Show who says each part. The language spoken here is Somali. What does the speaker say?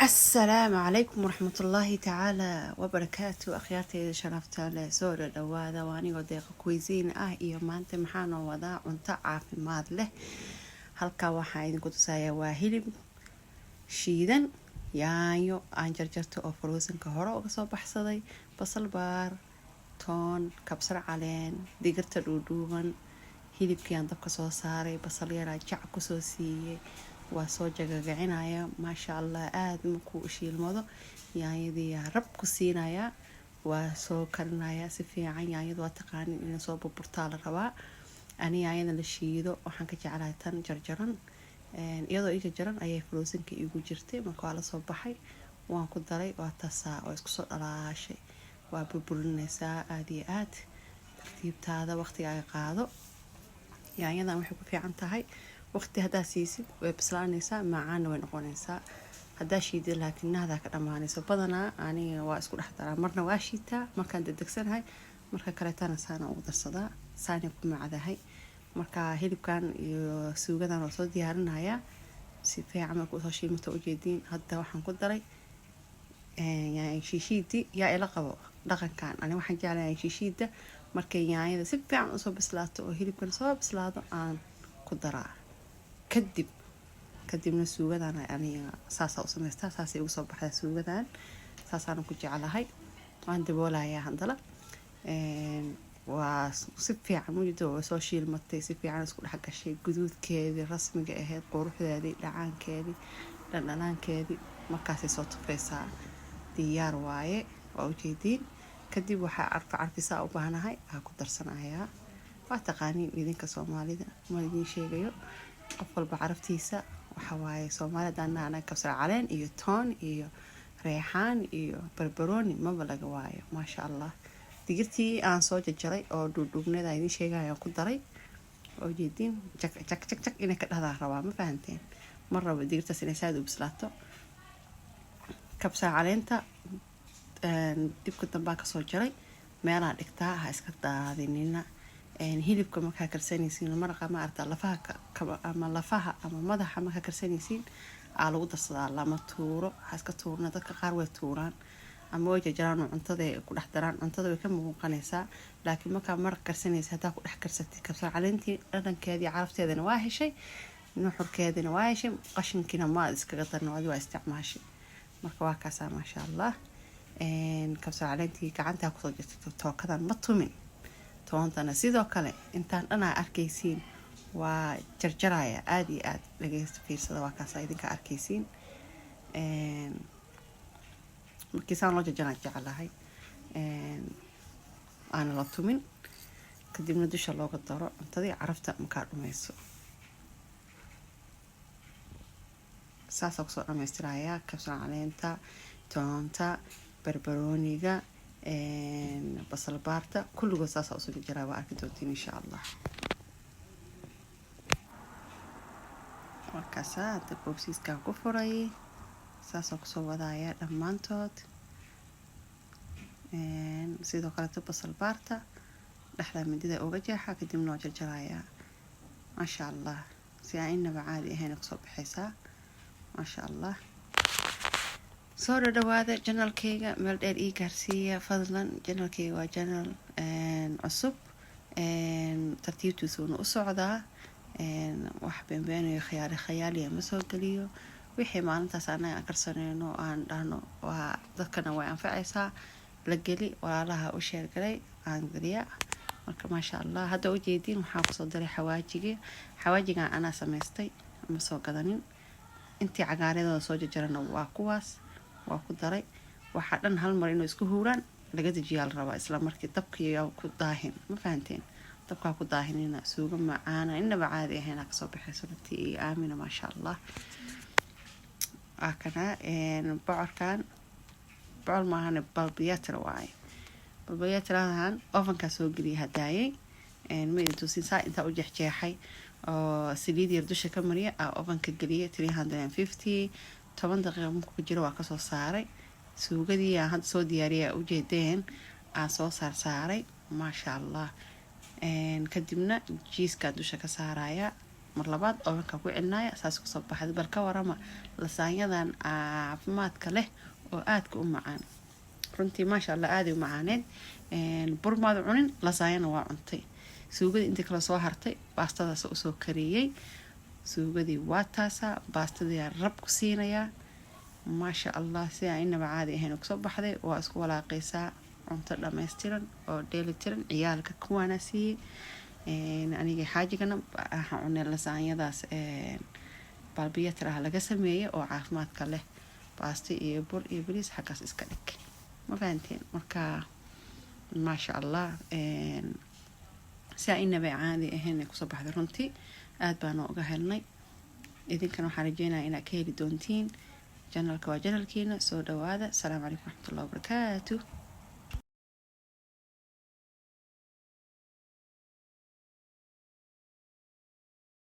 Speaker 1: Asalaamu calaykum waraxmatullaahi tacaala wabarakaatu. Akhyaarteyda sharafta leh, soo dhadhawaada. Waa anigoo Deeqa Cuisine ah iyo maanta maxaa noo wadaa? Cunto caafimaad leh. Halkaa waxaa idinku tusayaa waa hilib shiidan, yaanyo aan jarjarto oo frozenka hore uga soo baxsaday, basal baar, toon, kabsar caleen, digirta dhuudhuuban. Hilibkii aan dabka soo saaray, basal yaraa jac kusoo siiyey, waa soo jagagacinaya. Maasha Allah, aada markuu shiilmado yaanyadii yaa rab ku siinayaa, waa soo karinayaa si fiican. Yaanyadu waa taqaanin inay soo burburtaa la rabaa. Ani yaanyada la shiido waxaan ka jeclahay tan jarjaran. Iyadoo ii jarjaran ayay frozenka iigu jirtay. Marka waa lasoo baxay, waan ku daray, waa tasaa oo isku soo dhalaashay. Waa burburinaysaa aada iyo aad, tartiibtaada waqtigaaga qaado. Yaanyadan waxay ku fiican tahay waqti haddaa siisid way bislaanaysaa, macaanna way noqonaysaa. Haddaa shiidid laakiin nahdaa ka dhamaanayso. Badanaa aniga waa isku dhex daraa, marna waa shiitaa markaan dedegsanahay, marka kaleetana saana ugu darsadaa, saanay ku macdahay. Marka hilibkan iyo suugadan waa soo diyaarinayaa si fiican. Marka usoo shiimato, ujeediin, hadda waxaan ku daray shiishiidi. Yaa ila qabo dhaqankan? Ani waxaan jeclahay shiishiida markay yaanyada si fiican usoo bislaato oo hilibkan soo bislaado aan ku daraa. Kadibna suugadan aniga saasaa u samaystaa, saasay ugu soo baxdaa suugadan, saasaana ku jeclahay. Waan daboolayaa haddana. Waa si fiican mujido, waa soo shiilmatay, si fiican isku dhex gashay, guduudkeedii rasmiga ahayd, quruxdeedii, dhacaankeedii, dhandhanaankeedii markaasay soo tufaysaa. Diyaar waaye, waa ujeediin. Kadib waxaa carfa carfisaa u baahnahay aa ku darsanayaa. Waa taqaaniin idinka Soomaalida, ma idiin sheegayo. Qof walba caraftiisa waxa waaye. Soomaali haddaan anaga, kabsar caleen iyo toon iyo reexaan iyo barbarooni maba laga waayo. Maasha Allah, digirtii aan soo jarjaray oo dhuudhuubneed aan idiin sheegaya ku daray. Oo jeediin, jak jak jak jak inay ka dhahdaa rabaa, ma fahanteen? Ma rabo digirtaas inay saad u bislaato. Kabsar caleenta dibka dambaa kasoo jaray, meelaa dhigtaa, ha iska daadinina. Hilibka markaa karsanaysiin, maraqa ma aragta, lafaha ama lafaha ama madaxa markaa karsanaysiin aa lagu darsadaa, lama tuuro, ha iska tuurna. Dadka qaar way tuuraan ama way jarjaraan oo cuntada ku dhex daraan, cuntada way ka muuqanaysaa. Laakiin markaa maraq karsanaysa, haddaa ku dhex karsatid kabsar caleentii, dhadhankeedii, carafteedana waa heshay, nuxurkeedina waa heshay, qashinkiina maad iskaga darin, adi waa isticmaashay. Marka waa kaasaa, maasha Allah. Kabsar caleentii gacantaa kusoo jirta, tookadan ma tumin. Toontana sidoo kale, intaan dhanaa arkaysiin waa jarjaraya. Aada iyo aada dhageysta, fiirsada, waa kaasa idinka arkaysiin. Markii saan loo jarjaraan jeclahay, aana la tumin, kadibna dusha looga daro cuntadii, carafta makaa dhumayso. Saasaa kusoo dhamaystirayaa kabsar caleenta, toonta, barbarooniga, basal baarta, kulligood saasaa usoo jarjaraa. Waa arki doontiin insha Allah. Markaasaa hadda boobsiiskaa ku furay, saasoo kusoo wadaaya dhammaantood. Sidoo kaleeto basal baarta dhexdaa mindida uga jeexa, kadibna waa jarjarayaa. Maasha Allah, si aan inaba caadi ahayn kusoo baxaysaa, maasha Allah. Soo dhadhawaada channelkeyga, meel dheer ii gaarsiiya fadlan. Channelkeyga waa channel cusub, tartiibtiisuuna u socdaa. Wax beenbeenayo, khiyaali khayaaliya ma soo geliyo. Wixii maalintaas anaga aan karsanayno, aan dhahno waa dadkana way anfacaysaa, la geli, walaalaha u sheergalay aan geliya. Marka maasha Allah, hadda ujeediin waxaa kusoo daray xawaajigi. Xawaajigan anaa samaystay, ma soo gadanin. Intii cagaaryadooda soo jarjarana waa kuwaas, waa ku daray. Waxaa dhan hal mar inuu isku huuraan laga dejiyaa la rabaa isla markii. Dabkiiyaa ku daahin, ma fahanteen? Dabkaa ku daahinina. Suugo macaana inaba caadi ahayn kasoo baxayso runtii iyo aamina, maasha Allah. Waa kana bocorkan, bocor maahane, balbiyaatra waaye. Balbiyatrahan ovenkaa soo geliya hadaayay, ma idin tusin. Saa intaa u jeexjeexay oo saliid yar dusha ka mariya aa ovenka geliyay 350. 10 daqiiqa markuu ku jiro waa kasoo saaray. Suugadii aan hadda soo diyaariya ujeedeen aan soo saarsaaray, maasha Allah. Kadibna cheesekaa dusha ka saaraya. Mar labaad ovenka ku celinaya, saas kusoo baxday. Bal ka warama lasaanyadan caafimaadka leh oo aadka u macaan? Runtii, maasha Allah, aaday u macaaneed. Bur maad cunin, lasaanyana waa cuntay. Suugadii intii kale soo hartay baastadaas usoo kariyey. Suugadii waa taasaa, baastadii rab ku siinayaa. Maasha Allah, si aan inaba caadi ahayn kusoo baxday. Waa isku walaaqaysaa, cunto dhammaystiran oo dheelitiran. Ciyaalka kuwaana siiyey, aniga xaajigana waxaan cunay lasaanyadaas balbiyatraha laga sameeyey oo caafimaadka leh. Baasto iyo bur iyo bariis xaggaas iska dhig, ma fahanteen? Marka, maasha Allah, si aan inaba caadi ahayn ay kusoo baxday. Runtii aada baana uga helnay. Idinkana waxaan rajeynaya inaad ka heli doontiin. Channelka waa channelkiina, soo dhawaada. Asalaamu calaykum waraxmatullahi wabarakaatu.